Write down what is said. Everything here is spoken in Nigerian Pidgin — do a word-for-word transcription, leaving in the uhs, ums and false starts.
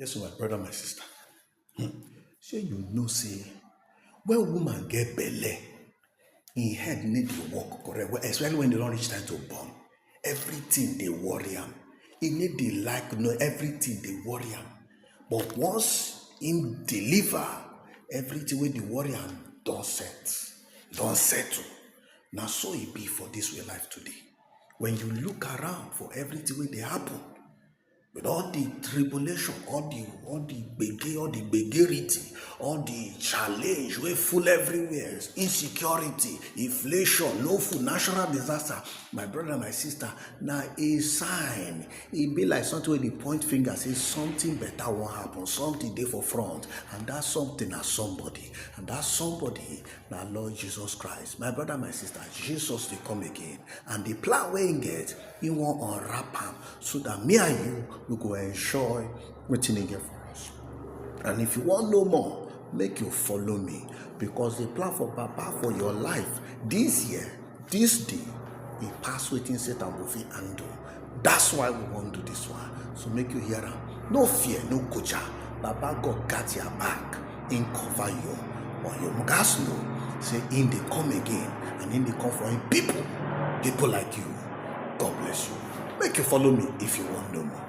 Yes, my brother, my sister. Hmm. Shey you know say when woman get belle, im head need to work correct well, especially when they don't reach time to born. Everything they worry am. E need dey like no everything they worry am. But once im deliver, everything wey dey worry am don set, don settle. Na so e be for this way life today. When you look around for everything wey dey happen, with all the tribulation, all the all the gbege, all the gbegerity, all the challenge wey full everywhere, insecurity, inflation, no food, natural disaster. My brother, my sister, na a sign. E be like something wey dey point finger say something better wan happen, something dey for front, and that something na somebody, and that somebody na Lord Jesus Christ. My brother, my sister, Jesus dey come again, and the plan wey im get, im wan unwrap am so that me and you we go enjoy wetin im get for us. And if you wan know more, make you follow me, because the plan for Baba for your life this year, this day, e pass wetin Satan go fit handle. That's why we wan do this one. So make you hear am. No fear, no koja. Baba God got your back. Im cover you. But you gats know say im dey come again, and im dey come for im people. People like you. God bless you. Make you follow me if you wan know more.